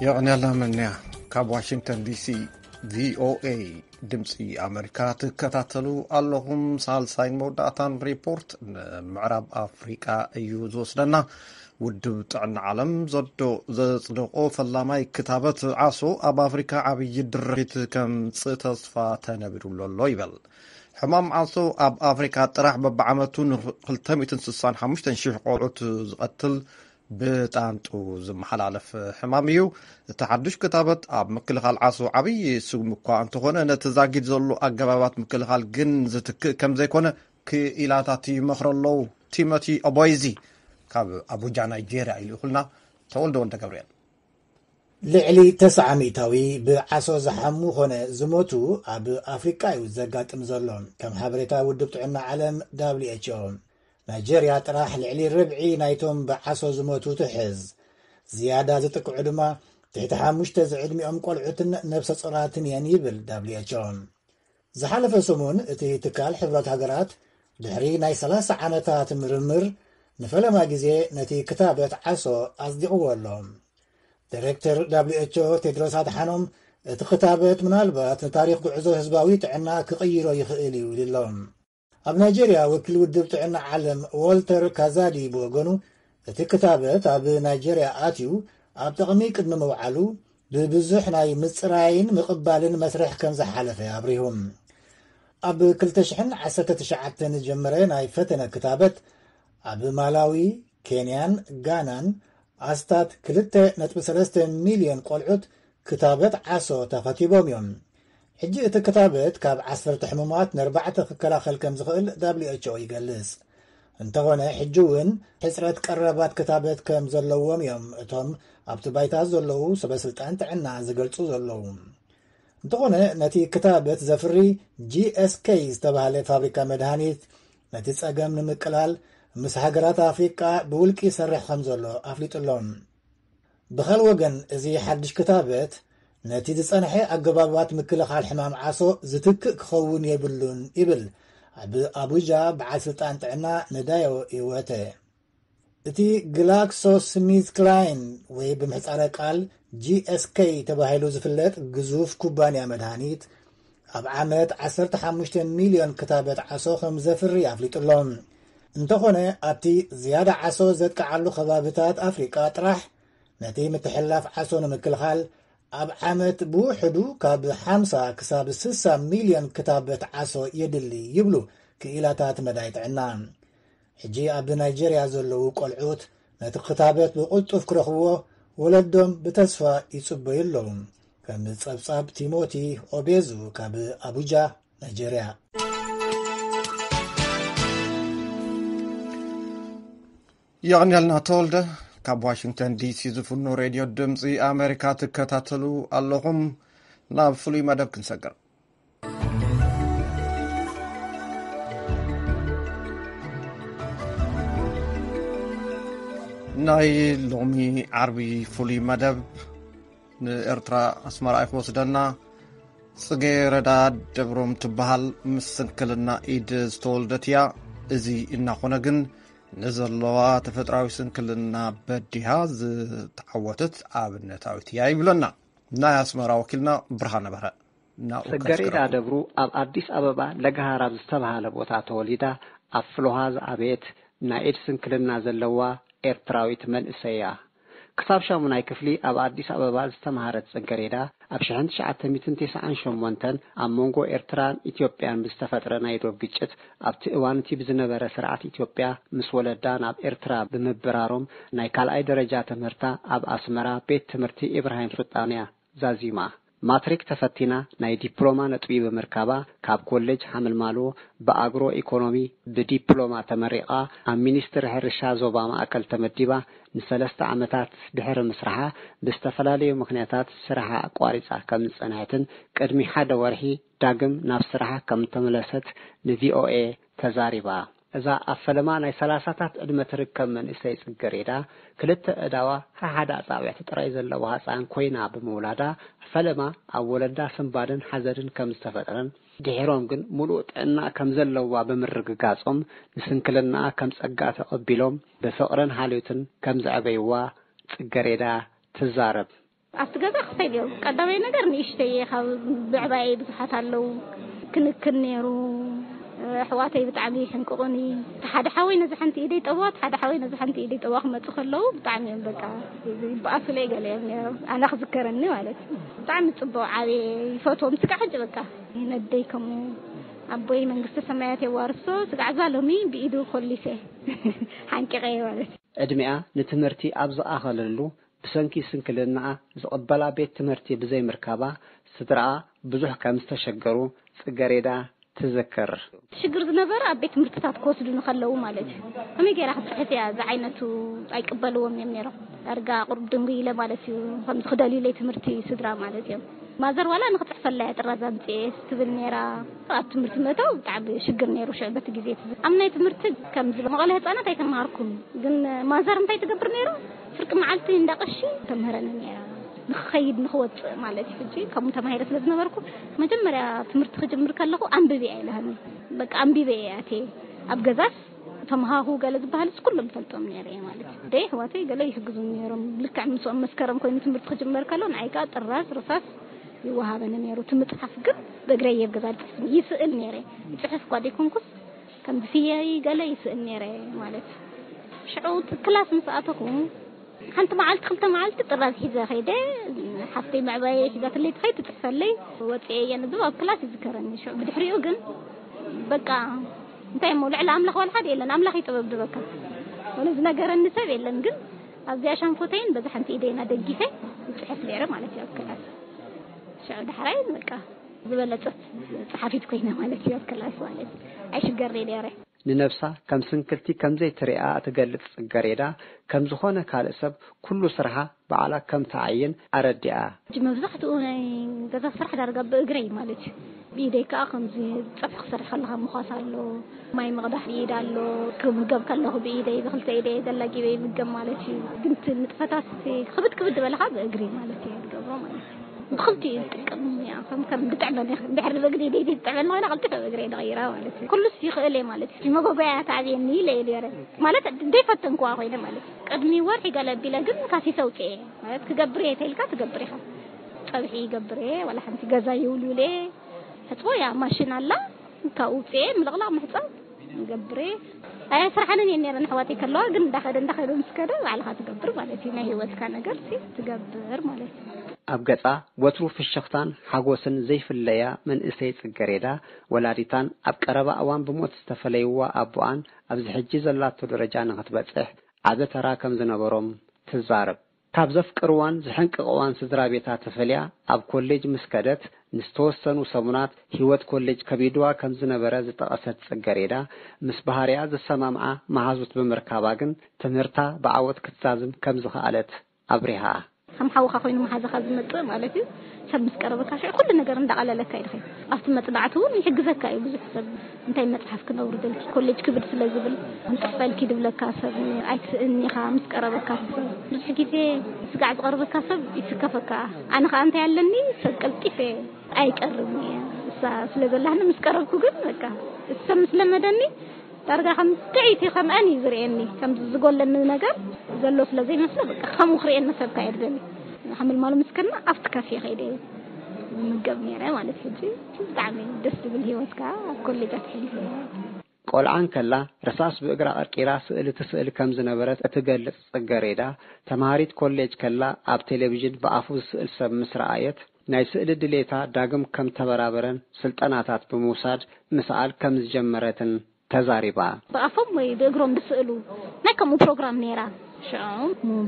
የቐንያልና መንያ። ካብ ዋሽንግተን ዲሲ ቪኦኤ ድምፂ ኣመሪካ ትከታተሉ ኣለኹም። ሳልሳይን መወዳእታን ሪፖርት ንምዕራብ ኣፍሪቃ እዩ ዝወስደና። ውድብ ጥዕና ዓለም ዘዶ ዘጽደቆ ፈላማይ ክታበት ዓሶ ኣብ ኣፍሪካ ዓብዪ ድርኺት ከምጽእ ተስፋ ተነቢሩሉ ኣሎ ይበል። ሕማም ዓሶ ኣብ ኣፍሪካ ጥራሕ በብዓመቱ ን265,000 ቆልዑት ዝቐትል ብጣንጡ ዝመሓላለፍ ሕማም እዩ። እቲ ሓዱሽ ክታበት ኣብ ምክልኻል ዓሶ ዓብዪ ስጉም እኳ እንተኾነ፣ ነቲ ዛጊድ ዘሎ ኣገባባት ምክልኻል ግን ዝትክእ ከም ዘይኮነ ክኢላታት ይመኽሩ ኣለዉ። ቲሞቲ ኦቦይዚ ካብ ኣቡጃ ናይጄርያ ይልእኹልና። ተወልደ ወልደ ገብርኤል። ልዕሊ ተስዓ ሚእታዊ ብዓሶ ዝሓሙ ኾነ ዝሞቱ ኣብ ኣፍሪቃ እዩ ዘጋጥም ዘሎ። ከም ሓበሬታ ውድብ ጥዕና ዓለም፣ ደብሊው ኤች ኦ፣ ናይጄርያ ጥራሕ ልዕሊ ርብዒ ናይቶም ብዓሶ ዝሞቱ ትሕዝ። ዝያዳ ዝጥቅዑ ድማ ትሕቲ ሓሙሽተ ዝዕድሚኦም ቆልዑትን ነብሰ ጾራትን እየን ይብል ደብሊው ኤች ኦ። ዝሓለፈ ሰሙን እቲ ትካል ሕብረት ሃገራት ድሕሪ ናይ ሰላሳ ዓመታት ምርምር ንፈለማ ግዜ ነቲ ክታበት ዓሶ ኣጽዲቕዎ ኣሎ። ዳይሬክተር ደብሊው ኤች ኦ ቴድሮስ ኣድሓኖም፣ እቲ ክታበት ምናልባት ንታሪኽ ጉዕዞ ህዝባዊ ጥዕና ክቕይሮ ይኽእል እዩ ኢሉ ኣሎ። ኣብ ናይጄርያ ወኪል ውድብ ጥዕና ዓለም ዎልተር ካዛዲ ብወገኑ፣ እቲ ክታበት ኣብ ናይጄርያ ኣትዩ ኣብ ጥቕሚ ቅድሚ ምውዓሉ ብብዙሕ ናይ ምጽራይን ምቕባልን መስርሕ ከም ዝሓለፈ ኣብሪሁ። ኣብ ክልተ ሽሕን ዓሰርተ ትሽዓተን ዝጀመረ ናይ ፈተነ ክታበት ኣብ ማላዊ፣ ኬንያን ጋናን ኣስታት ክልተ ነጥቢ ሰለስተ ሚልዮን ቆልዑት ክታበት ዓሶ ተኸቲቦም እዮም። ሕጂ እቲ ክታበት ካብ ዓሰርተ ሕሙማት ንኣርባዕተ ክከላኸል ከም ዝኽእል ደብሊው ኤች ኦ ይገልጽ። እንተኾነ፣ ሕጂ እውን ሕጽረት ቀረባት ክታበት ከም ዘለዎም እዮም እቶም ኣብቲ ባይታ ዘለዉ ሰበ ስልጣን ጥዕና ዝገልጹ ዘለዉ። እንተኾነ፣ ነቲ ክታበት ዘፍሪ ጂ ኤስ ኬ ዝተባህለ ፋብሪካ መድሃኒት ነቲ ጸገም ንምቅላል ምስ ሃገራት ኣፍሪቃ ብውልቂ ይሰርሕ ከም ዘሎ ኣፍሊጡ ኣሎ። ብኻል ወገን፣ እዚ ሓድሽ ክታበት ነቲ ዝጸንሐ ኣገባባት ምክልኻል ሕማም ዓሶ ዝትክእ ክኸውን የብሉን ይብል ኣብ ኣቡጃ በዓል ስልጣን ጥዕና ንዳዮ ይወተ። እቲ ግላክሶ ስሚዝ ክላይን ወይ ብምሕጻረ ቃል ጂ ኤስ ኬ ተባሂሉ ዝፍለጥ ግዙፍ ኩባንያ መድሃኒት ኣብ ዓመት ዓሰርተ ሓሙሽተ ሚልዮን ክታበት ዓሶ ከም ዘፍሪ ኣፍሊጡ ኣሎ። እንተኾነ ኣብቲ ዝያዳ ዓሶ ዘጥቅዓሉ ከባብታት ኣፍሪቃ ጥራሕ ነቲ ምትሕልላፍ ዓሶ ንምክልኻል ኣብ ዓመት ብውሕዱ ካብ ሓምሳ ክሳብ ስሳ ሚልዮን ክታበት ዓሶ የድሊ ይብሉ ክኢላታት መዳይ ጥዕና። ሕጂ ኣብ ናይጀርያ ዘለዉ ቆልዑት ነቲ ክታበት ብቕልጡፍ ክረኽብዎ ወለዶም ብተስፋ ይጽበዩ ኣለዉ። ከም ጸብጻብ ቲሞቲ ኦቤዙ ካብ ኣቡጃ፣ ናይጀርያ። የቐንየልና ተወልደ። ካብ ዋሽንግተን ዲሲ ዝፍኖ ሬድዮ ድምፂ ኣሜሪካ ትከታተሉ ኣለኹም። ናብ ፍሉይ መደብ ክንሰግር። ናይ ሎሚ ዓርቢ ፍሉይ መደብ ንኤርትራ ኣስመራ እዩ ክወስደና። ጽጌ ረዳ ደብሮም ትበሃል፣ ምስ ስንክልና ኢድ ዝተወልደት እያ። እዚ እናኾነ ግን ንዘለዋ ተፈጥራዊ ስንክልና በዲሃ ዝተዓወተት ኣብነታዊት እያ ይብለና ናይ ኣስመራ ወኪልና ብርሃነ በርሀ። ናብኡ ጽጌሬዳ ከስግረኩም። ደብሩ ኣብ ኣዲስ ኣበባ ለገሃር ኣብ ዝተባሃለ ቦታ ተወሊዳ ኣብ ፍልውሃ ዝዓበየት ናይ ኢድ ስንክልና ዘለዋ ኤርትራዊት መንእሰይ እያ። ክሳብ ሻሙናይ ክፍሊ ኣብ ኣዲስ ኣበባ ዝተምሃረት ጽጌሬዳ ኣብ ሽሕን ትሽዓተ ሚእትን ተስዓን ሸሞንተን ኣብ መንጎ ኤርትራን ኢትዮጵያን ብዝተፈጥረ ናይ ዶብ ግጭት ኣብቲ እዋን እቲ ብዝነበረ ስርዓት ኢትዮጵያ ምስ ወለዳ ናብ ኤርትራ ብምብራሮም ናይ ካልኣይ ደረጃ ትምህርታ ኣብ ኣስመራ ቤት ትምህርቲ ኢብራሂም ሱልጣን እያ ዛዚማ። ማትሪክ ተፈቲና ናይ ዲፕሎማ ነጥቢ ብምርካባ ካብ ኮሌጅ ሓመልማሎ ብኣግሮ ኢኮኖሚ ብዲፕሎማ ተመሪቓ ኣብ ሚኒስትሪ ሕርሻ ዞባ ማእከል ተመዲባ ንሰለስተ ዓመታት ድሕሪ ምስራሓ ብዝተፈላለዩ ምኽንያታት ስራሓ ኣቋሪጻ ከም ዝጸንሐትን ቅድሚ ሓደ ወርሒ ዳግም ናብ ስራሓ ከም ተመለሰት ንቪኦኤ ተዛሪባ። እዛ ኣብ ፈለማ ናይ ሰላሳታት ዕድመ ትርከብ መንእሰይ ጽገሬዳ ክልተ ኣእዳዋ ሓሓደ ኣጻብዕቲ ጥራይ ዘለዋ ህጻን ኮይና ብምውላዳ ፈለማ ኣብ ወለዳ ስንባድን ሓዘንን ከም ዝተፈጥረን ድሒሮም ግን ምሉእ ጥዕና ከም ዘለዋ ብምርግጋጾም ንስንክልናኣ ከም ጸጋ ተቐቢሎም ብፍቕርን ሓልዮትን ከም ዘዕበይዋ ጽገሬዳ ትዛረብ። ኣብቲ ገዛ ክፈል እዮም። ቀዳማይ ነገር ንእሽተይ እየ፣ ካብ ብዕባየይ ብዙሓት ኣለዉ፣ ክንክን ነይሩ። ኣሕዋተይ ብጣዕሚ ይሕንቅቑኒ። እቲ ሓደ ሓወይ ነዚ ሓንቲ ኢደይ ጠብዋ፣ እቲ ሓደ ሓወይ ነዚ ሓንቲ ኢደይ ጠብዋ ክመፁ ከለዉ ብጣዕሚ እዮም በቃ ይበኣሱለይ ገለ እዮም ነይሮም። ኣነ ክዝከረኒ ማለት እዩ። ብጣዕሚ ፅቡቕ ዓብየ ይፈትዎም። ስጋዕ ሕጂ በቃ ነደይ ከምኡ ኣቦይ መንግስተ ሰማያት የዋርሶ። ስጋዕ እዛ ሎሚ ብኢዱ ኮሊሰ ሓንቂቐየ ማለት እዩ። ዕድሚኣ ንትምህርቲ ኣብ ዝኣኸለሉ ብሰንኪ ስንክልናኣ ዝቕበላ ቤት ትምህርቲ ብዘይምርካባ ስድራኣ ብዙሕ ከም ዝተሸገሩ ጽገሬዳ ትዝክር። ሽግር ዝነበረ ኣብ ቤት ትምህርትታት ክወስዱኒ ከለዉ ማለት እዩ። ከመይ ገይራ ክትጽሕፍ እያ? እዚ ዓይነቱ ኣይቅበልዎም እዮም ነይሮም። ዳርጋ ቁሩብ ድንጉይ ኢለ ማለት እዩ። ከምዚ ክደልዩለይ ትምህርቲ ስድራ ማለት እዮም። ማዘር ዋላ ንክጽሕፈላ እያ ጥራዝ ኣምጽኤ ትብል ነይራ። ኣብ ትምህርቲ ምእታው ብጣዕሚ ሽግር ነይሩ ሽዑ በቲ ግዜ እቲ። ኣብ ናይ ትምህርቲ ከምዚ መቐለ ህጻናት ኣይተማሃርኩን፣ ግን ማዘር እንታይ ትገብር ነይራ? ፍርቂ መዓልቲ እንዳ ቀሺ ተምህረኒ ነይራ። ንክኸይድ ንክወፅእ ማለት እዩ። ሕጂ ከምኡ ተማሂረ ስለ ዝነበርኩ መጀመርያ ትምህርቲ ክጅምር ከለኹ ኣንብቢ ኣይልሃኒ። በቃ ኣንቢበ እየ ኣትየ። ኣብ ገዛስ ተምሃሁ ገለ ዝበሃልስ ኩሎም ፈልጦም ነይረ እየ ማለት እዩ። ደይ ኣሕዋተይ ገለ ይሕግዙ ነይሮም። ልክዕ ምስኦም መስከረም ኮይኑ ትምህርቲ ክጅመር ከሎ ንዓይ ከዓ ጥራዝ ርሳስ ይወሃበኒ ነይሩ። እቲ ምፅሓፍ ግን ብእግረይ እየ ኣብ ገዛ ዝፅሕፍ። ይስእል ነይረ። ይፅሕፍ እኳ ዘይኮንኩስ ከም ብፍየይ ገለ ይስእል ነይረ ማለት እዩ። ሽዑ እቲ ክላስ ምስ ኣተኹ ሓንቲ መዓልቲ ክልተ መዓልቲ ጥራዝ ሒዘ ከይደ። ሓፍተይ መዕባየ ሒዛትለይ ትኸይድ ትፅሕፈለይ። ወፅኤ እየ ነዚ ኣብ ክላስ ይዝከረኒ። ሽዑ ብድሕሪኡ ግን በቃ እንታይ እሞ ልዕሊ ኣምላኽ ዋላ ሓደ የለን። ኣምላኽ እዩ ጥበብ ድበካ። ወላ ዝነገረኒ ሰብ የለን። ግን ኣብዚኣ ሻንፎተይን በዛ ሓንቲ ኢደይና ደጊፈ ይፅሕፍ ነይረ ማለት እዩ ኣብ ክላስ። ሽዑ ዳሕራይ በቃ ዝበለፀት ፀሓፊት ኮይነ ማለት እዩ ኣብ ክላስ ማለት እዩ። ኣይሽገር ነይረ። ንነብሳ ከም ስንክልቲ ከም ዘይትሪኣ እትገልጽ ጽገሬዳ፣ ከም ዝኾነ ካልእ ሰብ ኩሉ ስርሓ ባዕላ ከም ትዓይን ኣረዲኣ። ሕጂ መብዛሕትኡ ናይ ገዛ ስራሕ ዳርጋ ብእግረይ ማለት እዩ። ብኢደይ ከኣ ከምዚ ጸብሒ ክሰርሕ ከለኻ ምዃስ ኣሎ፣ ማይ ምቕዳሕ ብኢድ ኣሎ፣ ክምገብ ከለኹ ብኢደይ፣ ብክልተ ኢደይ ተላጊበ ይምገብ ማለት እዩ። ግን እቲ ንጥፈታት እቲ ክብድ ክብድ ዝበለ ከኣ ብእግሪ ማለት እየ ዝገብሮ ማለት እዩ። ብክልቲኡ ይጥቀም እያ፣ ከም ከም ዝጥዕመኒ፣ እንድሕር ብእግሪ ኢደይ ዘይትጥዕመኒ ኮይና ቀልጢፈ ብእግረይ ዝቕይራ ማለት እዩ። ኩሉስ ይኽእል እየ ማለት እዩ። መጎጎያ ተኣብየኒ ኢለ እየ ነይረ። ማለት ዘይፈተንክዋ ኮይነ ማለት እዩ። ቅድሚ ወርሒ ገለ ኣቢለ ግን ካሲሰ ኣውፅኤ ማለት ክገብር እየ ተይልካ ትገብር ኢኻ። ፀብሒ ይገብር እየ፣ ዋላ ሓንቲ ገዛ ይውልውል እየ። ሕፅቦ እያ ማሽን ኣላ፣ ካብኡ ኣውፅኤ ምልቕላቕ ምሕፃብ ይገብር እየ። ኣየስርሓንን እየን ነይረን ኣሕዋተይ ከለዋ፣ ግን እንዳኸደ እንዳኸደ ምስ ከደ ባዕልኻ ትገብር ማለት እዩ። ናይ ህይወትካ ነገር ሲ ትገብር ማለት እዩ። ኣብ ገጻ ወትሩ ፍሽኽታን ሓጎስን ዘይፍለያ መንእሰይ ጽገሬዳ፣ ወላዲታን ኣብ ቀረባ እዋን ብሞት ዝተፈለይዋ ኣቦኣን ኣብዚ ሕጂ ዘላቶ ደረጃ ንኽትበጽሕ ዓቢ ተራ ከም ዝነበሮም ትዛረብ። ካብ ዘፍቅርዋን ዝሕንቅቕዋን ስድራ ቤታ ተፈልያ ኣብ ኮሌጅ ምስ ከደት፣ ንዝተወሰኑ ሰሙናት ህይወት ኮሌጅ ከቢድዋ ከም ዝነበረ ዝጠቐሰት ጽገሬዳ፣ ምስ ባህርያ ዝሰማምዓ መሃዙት ብምርካባ ግን ትምህርታ ብዓወት ክትዛዝም ከም ዝኸኣለት ኣብሪሃ። ከም ሓውኻ ኮይኑ መሓዛኻ ዝመጽእ ማለት እዩ። ሰብ ምስ ቀረበካ ሽዑ ኩሉ ነገር እንዳቐለለካ እዩ ድኸይ። ኣብቲ መጽናዕቲ እውን ይሕግዘካ እዩ ብዙሕ ሰብ። እንታይ መጽሓፍ ክነውርደልኪ፣ ኮሌጅ ክብድ ስለ ዝብል፣ ክንጽሕፈልኪ ድብለካ ሰብ ኣይትስእኒ ኢኻ። ምስ ቀረበካ ሰብ፣ ብዙሕ ግዜ ስጋዕ ዝቐርበካ ሰብ ይስከፈካ። ኣነ ኸኣ እንታይ ኣለኒ፣ ሰብ ቀልጢፈ ኣይቀርብን እየ። እሳ ስለ ዘላህኒ ምስ ቀረብኩ ግን በቃ፣ እሱ ሰብ ምስ ለመደኒ ዳርጋ ከም ጥዕይቲ ከምኣን እዩ ዝርእየኒ። ከም ዝጎለኒ ነገር ዘሎ ስለ ዘይመስሎ በቃ፣ ከምኡ ክርእየኒ ሰብ ከኣ እየ ዝደሊ። ሓምል ማሉ ምስ ከድና ኣብቲ ካፌ ከይደ እየ ዝምገብ ነይረ ማለት እዩ። ሕጂ ብጣዕሚ ደስ ዝብል ህይወት ከኣ ኣብ ኮሌጃት ኣሕሊፈ እየ። ቆልዓ እንከላ፣ ርሳስ ብእግራ ቀርቂራ ስእሊ ትስእል ከም ዝነበረት እትገልጽ ጽገሬዳ፣ ተማሃሪት ኮሌጅ ከላ ኣብ ቴሌቪዥን ብኣፉ ዝስእል ሰብ ምስ ረኣየት፣ ናይ ስእሊ ድሌታ ዳግም ከም ተበራበረን ስልጠናታት ብምውሳድ ምስኣል ከም ዝጀመረትን ተዛሪባ። ብኣፎም ወይ ብእግሮም ዝስእሉ ናይ ከምኡ ፕሮግራም ነይራ። ሽዑ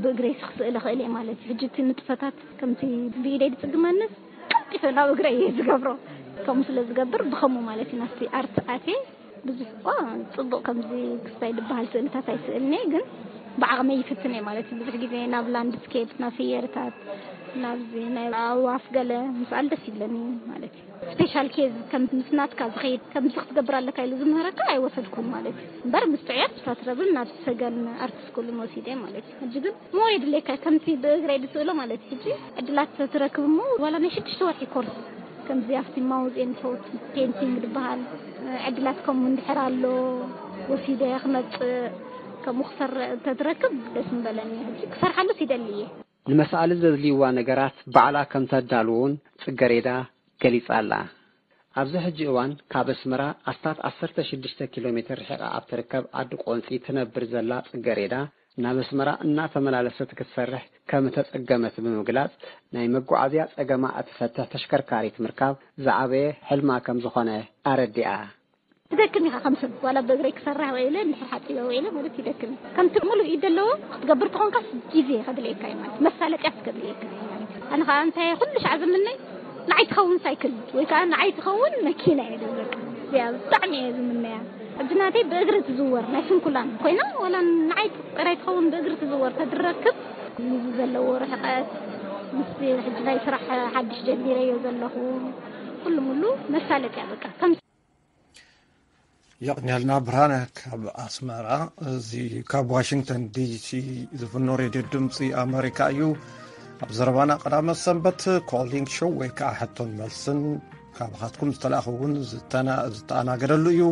ብእግረይ ክስእል እኽእል እየ ማለት እዩ። ሕጂ እቲ ንጥፈታት ከምቲ ብኢደይ ዝጽግመንስ ቀልጢፈ ናብ እግረይ እየ ዝገብሮ። ከምኡ ስለ ዝገብር ብኸምኡ ማለት እዩ ናብቲ ኣርት ኣትየ። ብዙሕ እኳ ጽቡቕ ከምዚ ክስታይ ዝበሃል ስእልታት ኣይስእልን እየ፣ ግን ብዓቕመይ ይፍትን እየ ማለት እዩ። ብዙሕ ግዜ ናብ ላንድስኬፕ፣ ናብ ፍየርታት፣ ናብዚ ናይ ኣዕዋፍ ገለ ምስኣል ደስ ይብለኒ ማለት እዩ። ስፔሻል ኬዝ ከም ምስ ናትካ ዝኸይድ፣ ከምዚ ክትገብር ኣለካ ኢሉ ዝምህረካ ኣይወሰድኩን ማለት እዩ። እምበር ምስ ጥዑያት ብሳትረብል ናብ ሰገን ኣርት ስኩልን ወሲደ ማለት እዩ። ሕጂ ግን ሞ የድልየካ ከምቲ ብእግረይ ዝስእሎ ማለት እዩ። ሕጂ ዕድላት ትረክብ እሞ ዋላ ናይ ሽዱሽተ ወርሒ ኮርስ ከምዚ ኣብቲ ማውዝ ኤንድ ቶት ፔንቲንግ ዝበሃል ዕድላት ከምኡ እንድሕር ኣሎ ወሲደ ክመጽእ ከምኡ ክሰርዕ እንተትረክብ ደስ ምበለኒ። ሕጂ ክሰርሓሉስ ይደሊ እየ። ንመሳእሊ ዘድልይዋ ነገራት ባዕላ ከም ተዳሉ እውን ጽገሬዳ ገሊጻ ኣላ። ኣብዚ ሕጂ እዋን ካብ ኣስመራ ኣስታት ዓሰርተ ሽዱሽተ ኪሎ ሜትር ርሒቓ ኣብ ትርከብ ዓዲ ቆንጺ ትነብር ዘላ ጽገሬዳ፣ ናብ ኣስመራ እናተመላለሰት ክትሰርሕ ከም እተጸገመት ብምግላጽ፣ ናይ መጓዓዝያ ጸገማ እትፈትሕ ተሽከርካሪት ምርካብ ዝዓበየ ሕልማ ከም ዝኾነ ኣረዲኣ። ትደክም ኢኻ ከም ሰብ፣ ዋላ ብእግረይ ክሰርሕ ውዒለ፣ እንድሕር ሓጺበ ውዒለ ማለት ይደክም እዩ። ከምቲ ምሉእ ኢድ ዘለዎ ክትገብር ተኾንካስ ግዜ ከድልየካ እዩ ማለት፣ መሳለጥያ ከድልየካ እዩ ማለት። ኣነ ኸኣ እንታይ ኩሉ ሻዕ ዝምነይ ንዓይ ትኸውን ሳይክል ወይ ከኣ ንዓይ ትኸውን መኪና እየ ዝብል። በቃ እዚኣ ብጣዕሚ እየ ዝምነያ። ሕጂ ናተይ ብእግሪ ትዝወር ናይ ስንኩላን ኮይና፣ ዋላ ንዓይ ጥራይ ትኸውን ብእግሪ ትዝወር ተድረክብ፣ ምስዚ ዘለዎ ርሕቀት፣ ምስዚ ሕጂ ናይ ስራሕ ሓድሽ ጀሚረዮ ዘለኹ፣ ኩሉ ሙሉ መሳለጥያ በቃ። ከም የቕንየልና ብርሃነ ካብ ኣስመራ። እዚ ካብ ዋሽንግተን ዲሲ ዝፍኖ ሬድዮ ድምፂ ኣመሪካ እዩ። ኣብ ዘረባና ቀዳመ ሰንበት ኮሊንግ ሾው ወይ ከዓ ሕቶን መልስን ካባኻትኩም ዝተላእኹ እውን ዝተና-፣ ዝተኣናገደሉ እዩ።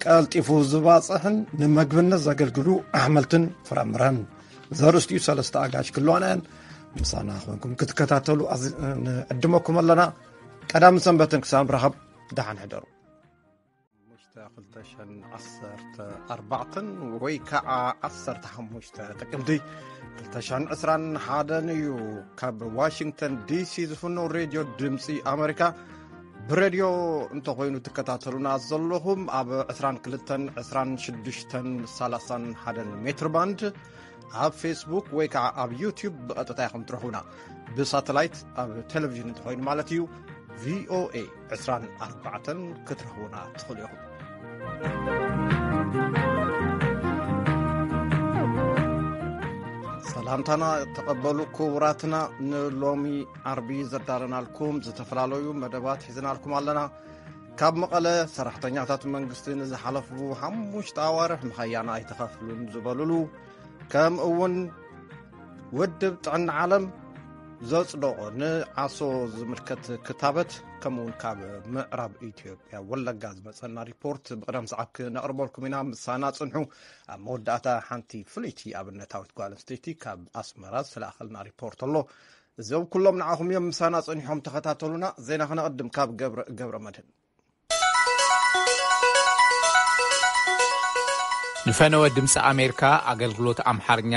ቀልጢፉ ዝባፅሕን ንምግብነት ዘገልግሉ ኣሕምልትን ፍራምረን ዘርእስቲኡ ሰለስተ ኣጋሽ ክልዋና እየን። ምሳና ኮይንኩም ክትከታተሉ ኣዝ-፣ ንዕድመኩም ኣለና። ቀዳምን ሰንበትን ክሳብ ንራኸብ ደሓን ሕደሩ። ሓሙሽተ ክልተ ሽሕን ዓሰርተ ኣርባዕተን ወይ ከዓ ዓሰርተ ሓሙሽተ ጥቅምቲ ክልተ ሽሕን ዕስራን ሓደን እዩ። ካብ ዋሽንግተን ዲሲ ዝፍኖ ሬድዮ ድምፂ ኣሜሪካ ብሬድዮ እንተኮይኑ ትከታተሉና ዘለኹም ኣብ ዕስራን ክልተን ዕስራን ሽዱሽተን ሰላሳን ሓደን ሜትር ባንድ ኣብ ፌስቡክ ወይ ከዓ ኣብ ዩቲዩብ ብቐጥታ ኢኹም ትረኽቡና። ብሳተላይት ኣብ ቴሌቪዥን እንተኾይኑ ማለት እዩ፣ ቪኦኤ ዕስራን ኣርባዕተን ክትረኽቡና ትኽእሉ ኢኹም። ሰላምታና ተቐበሉ ክቡራትና። ንሎሚ ዓርቢ ዘዳለናልኩም ዝተፈላለዩ መደባት ሒዝናልኩም ኣለና። ካብ መቐለ ሰራሕተኛታት መንግስቲ ንዝሓለፉ ሓሙሽተ ኣዋርሕ ምኸያና ኣይተኸፍሉን ዝበሉሉ፣ ከምኡ እውን ውድብ ጥዕና ዓለም ዘጽደቖ ንዓሶ ዝምልከት ክታበት፣ ከምኡ እውን ካብ ምዕራብ ኢትዮጵያ ወለጋ ዝመጸና ሪፖርት ብቕደም ሰዓብ ክነቕርበልኩም ኢና። ምሳና ጽንሑ። ኣብ መወዳእታ ሓንቲ ፍልይቲ ኣብነታዊት ጓል ኣንስተይቲ ካብ ኣስመራ ዝተላእኸልና ሪፖርት ኣሎ። እዞም ኩሎም ንዓኹም እዮም። ምሳና ጸኒሖም ተኸታተሉና። ዜና ክነቕድም ካብ ገብረ፣ ገብረ መድህን። ንፈነወ ድምፂ ኣሜሪካ ኣገልግሎት ኣምሓርኛ